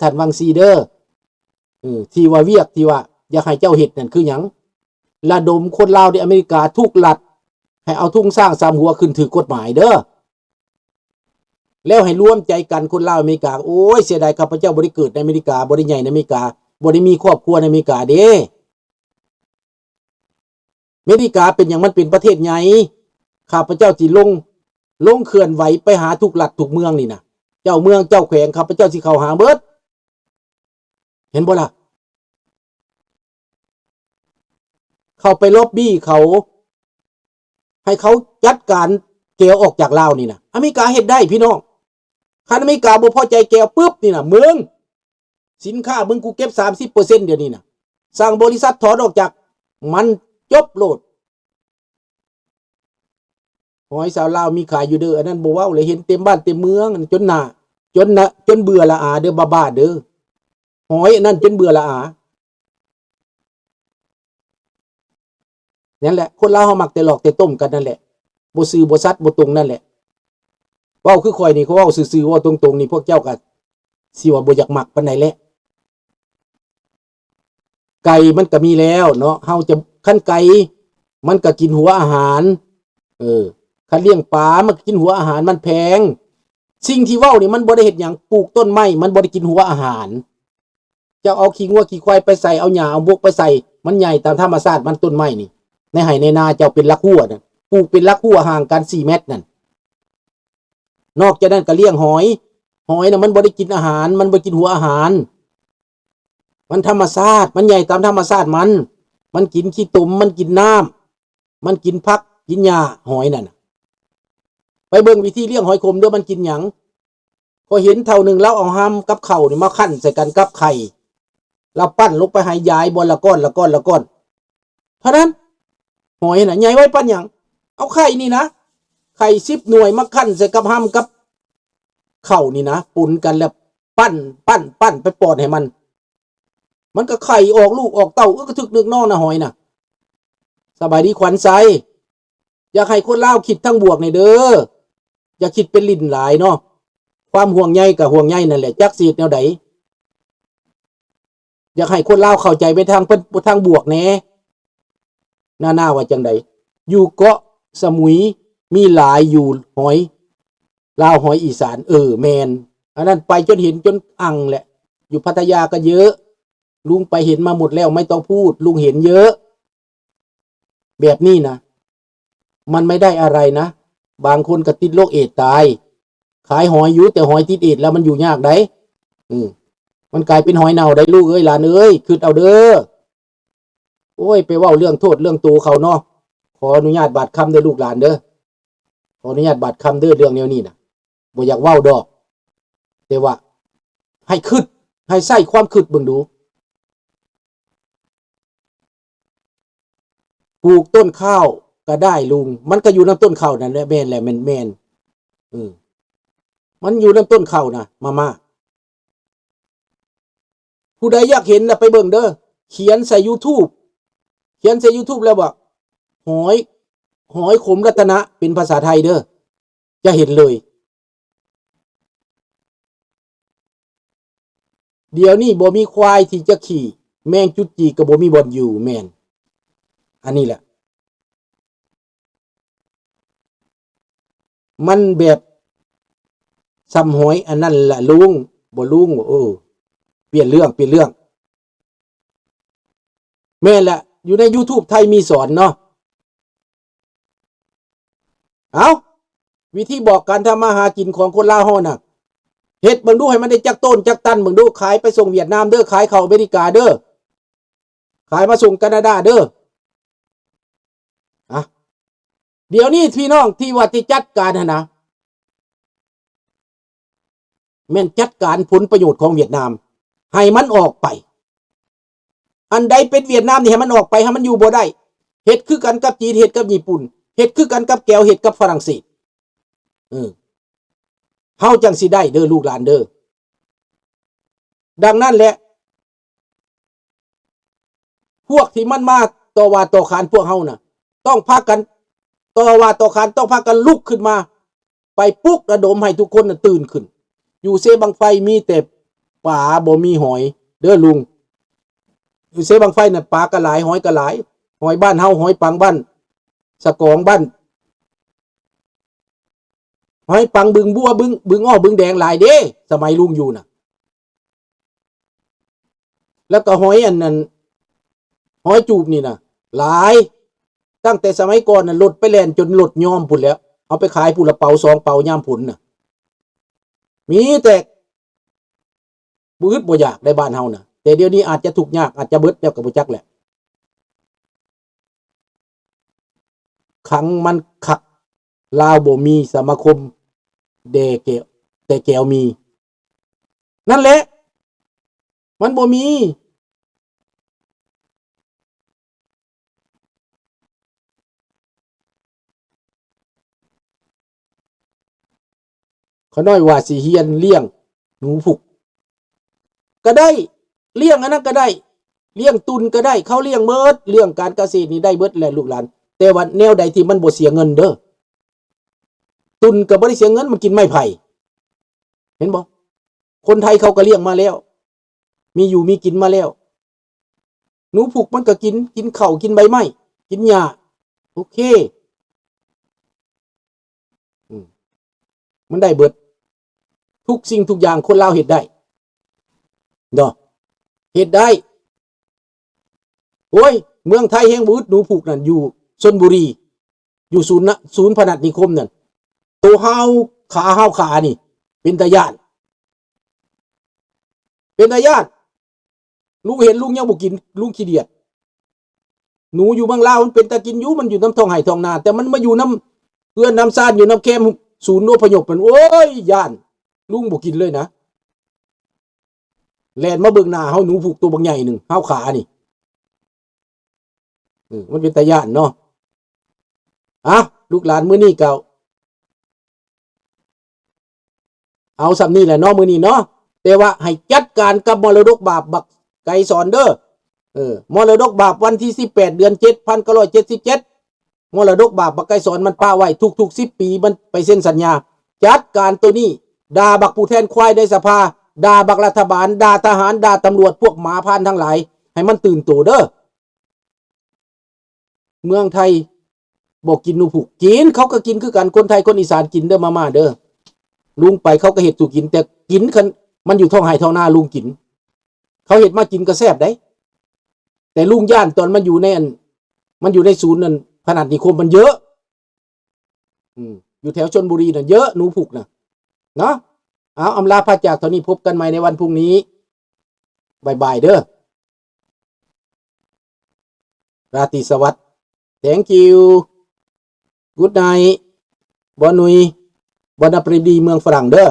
ທ່ານວັງຊີເດີ. ເອີ ທີ່ວ່າວຽກທີ່ວ່າຢາກໃຫ້ເຈົ້າເຮັດນັ້ນຄືຫຍັງ? ລະດົມຄົນລາວໃນອາເມລິກາທຸກລັດ ໃຫ້ເອົາທຸງຊ້າງສາມຫົວຂຶ້ນຖືກກົດໝາຍເດີ ແລ້ວໃຫ້ລວມໃຈກັນຄົນລາວອາເມລິກາ. ໂອ້ຍ ເສຍດາຍຂ້າພະເຈົ້າບໍ່ໄດ້ເກີດໃນອາເມລິກາ, ບໍ່ໄດ້ໃຫຍ່ໃນອາເມລິກາ, ບໍ່ໄດ້ມີຄອບຄົວໃນອາເມລິກາເດ້. ອາເມລິກາເປັນຫຍັງມັນເປັນປະເທດໃຫຍ່? ຂ້າພະເຈົ້າຊິລົງ ລົງເຄື່ອນໄຫວໄປຫາທຸກລັດທຸກເມືອງນີ້ນະ, ເຈົ້າເມືອງເຈົ້າແຂວງ ຂ້າພະເຈົ້າຊິເຂົ້າຫາເບິດ. ເຫັນບໍ່ລະ? ເຂົ້າໄປລັອບບີ້ເຂົາ ໃຫ້ເຂົາຈັດການແກວອອກຈາກລາວນີ້ນະ. ອາເມລິກາເຮັດໄດ້ພີ່ນ້ອງ. ຄັນອາເມລິກາບໍ່ພໍໃຈແກວປຶບນີ້ນະ ມຶງ ສິນຄ້າມຶງ ກູເກັບສາມສິບເປີເຊັນດຽວນີ້ນະ. ສັ່ງບໍລິສັດຖອນອອກຈາກ ມັນຈົບໂລດ. ຫອຍຊາວລາວມີຂາຍຢູ່ເດີ ອັນນັ້ນບໍ່ເວົ້າເລີຍ ເຫັນເຕັມບ້ານເຕັມເມືອງ ຈົນໜ້າ ຈົນໜ້າ ຈົນເບື່ອລະອາເດີ ບ້າໆເດີ. ຫອຍອັນນັ້ນຈົນເບື່ອລະອາ. ນັ້ນແຫຼະ ຄົນລາວເຮົາມັກແຕ່ຫຼອກແຕ່ຕົ້ມກັນນັ້ນແຫຼະ ບໍ່ຊື່ບໍ່ສັດບໍ່ຕົງນັ້ນແຫຼະ. ເວົ້າຄືຂ້ອຍນີ້ ຂ້ອຍເວົ້າຊື່ໆ ເວົ້າຕົງໆນີ້ ພວກເຈົ້າກໍຊິວ່າບໍ່ຢາກມັກປານໃດແຫຼະ. ໄກ່ມັນກໍມີແລ້ວເນາະ ເຮົາຈະ ຄັນໄກ່ມັນກໍກິນຫົວອາຫານ ເອີ ຄັນລ້ຽງປາມັນກໍກິນຫົວອາຫານ ມັນແພງ. ສິ່ງທີ່ເວົ້ານີ້ມັນບໍ່ໄດ້ເຮັດຫຍັງ ປູກຕົ້ນໄມ້ມັນບໍ່ໄດ້ກິນຫົວອາຫານ. ເຈົ້າເອົາຂີ້ງົວຂີ້ຄວາຍໄປໃສ່ ເອົາຫຍ້າເອົາບົກໄປໃສ່ ມັນໃຫຍ່ຕາມທຳມະຊາດມັນ ຕົ້ນໄມ້ນີ້ ໃນໄຮ່ໃນນາເຈົ້າເປັນຫຼັກຮົ້ວນະ ປູກເປັນຫຼັກຮົ້ວຫ່າງກັນສີ່ແມັດນັ້ນ. ນອກຈາກນັ້ນກໍລ້ຽງຫອຍ ຫອຍນະມັນບໍ່ໄດ້ກິນອາຫານ ມັນບໍ່ກິນຫົວອາຫານ ມັນທຳມະຊາດ ມັນໃຫຍ່ຕາມທຳມະຊາດມັນ ມັນກິນຂີ້ຕົມ ມັນກິນນ້ຳ ມັນກິນຜັກກິນຫຍ້າ ຫອຍນັ້ນນະ. ໄປເບິ່ງວິທີລ້ຽງຫອຍຂົມເດີ ມັນກິນຫຍັງ? ຂ້ອຍເຫັນເຖົ້າໜຶ່ງລາວເອົາຮຳກັບເຂົ້ານີ້ມາຄັ້ນໃສ່ກັນກັບໄຂ່ ລາວປັ້ນລົງໄປໃຫ້ຢາຍບ່ອນລະກ້ອນ ລະກ້ອນ ລະກ້ອນ ເທົ່ານັ້ນ. ຫອຍນະໃຫຍ່ໄວປານຫຍັງ? ເອົາໄຂ່ນີ້ນະ ໄຂ່ສິບໜ່ວຍມາຄັ້ນໃສ່ກັບຮຳກັບເຂົ້ານີ້ນະ ປົນກັນແລ້ວປັ້ນ ປັ້ນ ປັ້ນໄປປ້ອນໃຫ້ມັນ ມັນກໍໄຂ່ອອກລູກອອກເຕົ້າ ອຶກກະທຶກນຶກນອງນະ ຫອຍນະ. ສະບາຍດີຂວັນໄຊ. ຢາກໃຫ້ຄົນລາວຄິດທາງບວກແດ່ເດີ ຢ່າຄິດເປັນຫຼິ້ນຫຼາຍເນາະ. ຄວາມຫ່ວງໃຍກໍຫ່ວງໃຍນັ້ນແຫຼະ ຈັກຊິເຮັດແນວໃດ. ຢາກໃຫ້ຄົນລາວເຂົ້າໃຈໄປທາງເພິ່ນ ທາງບວກແດ່. ນານາວ່າຈັ່ງໃດ? ຢູ່ເກາະສະໝຸຍມີຫຼາຍຢູ່ຫອຍລາວ ຫອຍອີສານ. ເອີ ແມ່ນ ອັນນັ້ນໄປຈົນເຫັນຈົນອັ່ງແຫຼະ. ຢູ່ພັດທະຍາກໍເຍີະ ລຸງໄປເຫັນມາໝົດແລ້ວ ໄມ່ຕ້ອງພູດ ລຸງເຫັນເຍີະ. ແບບນີ້ນະ ມັນໄມ່ໄດ້ອະໄລນະ. ບາງຄົນກໍຕິດໂລກເອດຕາຍ. ຂາຍຫອຍຢູ່ ແຕ່ຫອຍຕິດເອດແລ້ວມັນຢູ່ຍາກໃດ໋. ອື ມັນກາຍເປັນຫອຍເນົ່າໄດ໋ລູກເອີຍ ຫຼານເອີຍ ຄິດເອົາເດີ. ໂອ້ຍ ໄປເວົ້າເລື່ອງໂທດເລື່ອງໂຕເຂົາເນາະ. ຂໍອະນຸຍາດບາດຄຳເດີລູກຫຼານເດີ ຂໍອະນຸຍາດບາດຄຳເດີ ເລື່ອງແນວນີ້ນະ ບໍ່ຢາກເວົ້າດອກ ແຕ່ວ່າໃຫ້ຄິດ ໃຫ້ໃຊ້ຄວາມຄິດເບິ່ງດູ. ປູກຕົ້ນຂ້າວກໍໄດ້ລຸງ ມັນກໍຢູ່ນຳຕົ້ນຂ້າວນັ້ນແຫຼະ. ແມ່ນແຫຼະ ແມ່ນ ແມ່ນ ເອີ ມັນຢູ່ນຳຕົ້ນຂ້າວນະ ມາ ມາ. ຜູ້ໃດຢາກເຫັນລະໄປເບິ່ງເດີ ຂຽນໃສ່ຢູທູບ ຂຽນໃສ່ຢູທູບແລ້ວວ່າ ຫອຍ ຫອຍຂົມລັດຕະນະ ເປັນພາສາໄທເດີ ຈະເຫັນເລີຍ. ດຽວນີ້ບໍ່ມີຄວາຍທີ່ຈະຂີ່ ແມງຈຸດຈີກກໍບໍ່ມີບ່ອນຢູ່. ແມ່ນ ອັນນີ້ແຫຼະ ມັນແບບຊ່ຳຫອຍອັນນັ້ນລະລຸງ ບໍ່ລຸງ ເອີ ປ່ຽນເລື່ອງ ປ່ຽນເລື່ອງ. ແມ່ນແຫຼະ ຢູ່ໃນຢູທູບໄທມີສອນເນາະ. ເອົ້າ ວິທີບອກການທຳມາຫາກິນຂອງຄົນລາວເຮົານະ ເຮັດເບິ່ງດູ ໃຫ້ມັນໄດ້ຈັກໂຕນຈັກຕັນເບິ່ງດູ ຂາຍໄປສົ່ງຫວຽດນາມເດີ ຂາຍເຂົ້າອາເມລິກາເດີ ຂາຍມາສົ່ງການາດາເດີ. ອະ ດຽວນີ້ພີ່ນ້ອງທີ່ວ່າຊິຈັດການຫັ້ນນະ ແມ່ນຈັດການຜົນປະໂຫຍດຂອງຫວຽດນາມ ໃຫ້ມັນອອກໄປ. ອັນໃດເປັນຫວຽດນາມນີ້ ໃຫ້ມັນອອກໄປ ໃຫ້ມັນຢູ່ບໍ່ໄດ້. ເຮັດຄືກັນກັບຈີນ ເຮັດກັບຍີ່ປຸ່ນ ເຮັດຄືກັນກັບແກວ ເຮັດກັບຝຣັ່ງເສດ. ເອີ ເຮົາຈັ່ງຊິໄດ້ເດີລູກຫຼານເດີ. ດັ່ງນັ້ນແຫຼະ ພວກທີ່ມັນມາຕໍ່ວ່າຕໍ່ຂານພວກເຮົານະ ຕ້ອງພາກັນຕໍ່ວ່າຕໍ່ຂານ ຕ້ອງພາກັນລຸກຂຶ້ນມາ ໄປປຸກລະດົມໃຫ້ທຸກຄົນນະຕື່ນຂຶ້ນ. ຢູ່ເຊບັ້ງໄຟມີແຕ່ ປາບໍ່ມີຫອຍເດີ້ລຸງ. ຢູ່ເຊບັ້ງໄຟນັ້ນປາກໍຫຼາຍ ຫອຍກໍຫຼາຍ. ຫອຍບ້ານເຮົາ ຫອຍປັງບ້ານສະກອງ ບ້ານ ຫອຍປັງບຶງບົວ ບຶງ ບຶງອ້ອ ບຶງແດງຫຼາຍເດ້ ສະໄໝລຸງຢູ່ນະ. ແລ້ວກໍຫອຍອັນນັ້ນ ຫອຍຈູບນີ້ນະຫຼາຍ. ຕັ້ງແຕ່ສະໄໝກ່ອນນະ ລົດໄປແລ່ນຈົນລົດຍອມພຸ້ນແຫຼ້ວ ເອົາໄປຂາຍຜູ້ລະເປົາສອງເປົາຍາມຝົນນະ. ມີແຕ່ບໍ່ອຶດບໍ່ຢາກໃນບ້ານເຮົານະ, ແຕ່ດຽວນີ້ອາດຈະທຸກຍາກ ອາດຈະເບິດແລ້ວກໍບໍ່ຈັກແຫຼະ. ຂັງມັນຄັກ ລາວບໍ່ມີສະມາຄົມແດ່ແກ ແຕ່ແກວມີ. ນັ້ນແຫຼະ ມັນບໍ່ມີ. ຂ້ານ້ອຍວ່າຊິຮຽນລ້ຽງໜູພຸກກໍໄດ້, ລ້ຽງອັນນັ້ນກໍໄດ້, ລ້ຽງຕຸ່ນກໍໄດ້, ເຂົາລ້ຽງເໝິດ, ເລື່ອງການກະເສດນີ້ໄດ້ເບິດແຫຼະລູກຫຼານ, ແຕ່ວ່າແນວໃດທີ່ມັນບໍ່ເສຍເງິນເດີ້. ຕຸ່ນກໍບໍ່ໄດ້ເສຍເງິນ, ມັນກິນໄມ້ໄຜ່. ເຫັນບໍ່? ຄົນໄທເຂົາກໍລ້ຽງມາແລ້ວ, ມີຢູ່ມີກິນມາແລ້ວ. ໜູພຸກມັນກໍກິນ, ກິນເຂົ້າ, ກິນໃບໄມ້, ກິນຫຍ້າ. ໂອເຄ. ອືມ ມັນໄດ້ເບິດ. ທຸກສິ່ງທຸກຢ່າງຄົນລາວເຮັດໄດ້ເນາະ, ເຮັດໄດ້. ໂອ້ຍ ເມືອງໄທແຮງບໍ່ອຶດໜູພຸກນັ້ນ ຢູ່ຊົນບຸຣີ, ຢູ່ສູນນະ ສູນພະນັດນິຄົມນັ້ນ. ໂຕຮາວຂາ ຮາວຂານີ້ ເປັນຕາຢ້ານ, ເປັນຕາຢ້ານ. ລຸງເຫັນລຸງຍັງບໍ່ກິນ, ລຸງຂີ້ດຽດ. ໜູຢູ່ເມືອງລາວມັນເປັນຕາກິນຢູ່, ມັນຢູ່ນຳທ້ອງໄຮ່ທ້ອງນາ, ແຕ່ມັນມາຢູ່ນຳເຮືອນນຳຊານ, ຢູ່ນຳແຄມສູນອົບພະຍົບນັ້ນ ໂອ້ຍ ຢ້ານ, ລຸງບໍ່ກິນເລີຍນະ. ແລ່ນມາເບິ່ງໜ້າເຮົາ, ໜູພຸກໂຕບັກໃຫຍ່ໜຶ່ງ ຮາວຂານີ້. ເອີ ມັນເປັນຕາຢ້ານເນາະ. ອະ ລູກຫຼານ ມື້ນີ້ກໍ ເອົາສ່ຳນີ້ແຫຼະເນາະ ມື້ນີ້ເນາະ, ແຕ່ວ່າໃຫ້ຈັດການກັບມໍລະດົກບາບບັກໄກສອນເດີ້. ເອີ ມໍລະດົກບາບວັນທີສິບແປດ ເດືອນເຈັດ ພັນເກົ້າຮ້ອຍເຈັດສິບເຈັດ, ມໍລະດົກບາບບັກໄກສອນມັນປະໄວ້ທຸກໆສິບປີ ມັນໄປເຊັນສັນຍາ. ຈັດການໂຕນີ້, ດ່າບັກຜູ້ແທນຄວາຍໃນສະພາ, ດ່າບັກລັດຖະບານ, ດ່າທະຫານ, ດ່າຕຳຫຼວດ, ພວກໝາພານທັງຫຼາຍ, ໃຫ້ມັນຕື່ນໂຕເດີ້. ເມືອງໄທບໍ່ກິນໜູພຸກ, ກິນ, ເຂົາກໍກິນຄືກັນ, ຄົນໄທຄົນອີສານກິນເດີ້ ມາມ່າເດີ້. ລຸງໄປເຂົາກໍເຮັດສູ່ກິນ, ແຕ່ກິນຄັນມັນຢູ່ທ້ອງໄຮ່ທ້ອງນາ ລຸງກິນ. ເຂົາເຮັດມາກິນກໍແຊບໃດ໋, ແຕ່ລຸງຢ້ານຕອນມັນຢູ່ໃນອັນ ມັນຢູ່ໃນສູນນັ້ນ ພະນັດນິຄົມມັນເຍີະ. ອືມ ຢູ່ແຖວຊົນບຸຣີນັ້ນເຍີະ ໜູພຸກນະເນາະ. ເອົາ ອຳລາພາຈາກເທົ່ານີ້, ພົບກັນໃໝ່ໃນວັນພຸ່ງນີ້. ບາຍບາຍເດີ້. ລາຕີສະຫວັດ. Thank you. Good night. ບ່ອນນຸຍ ບ່ອນນາປຣີດີ ເມືອງຝຣັ່ງເດີ້.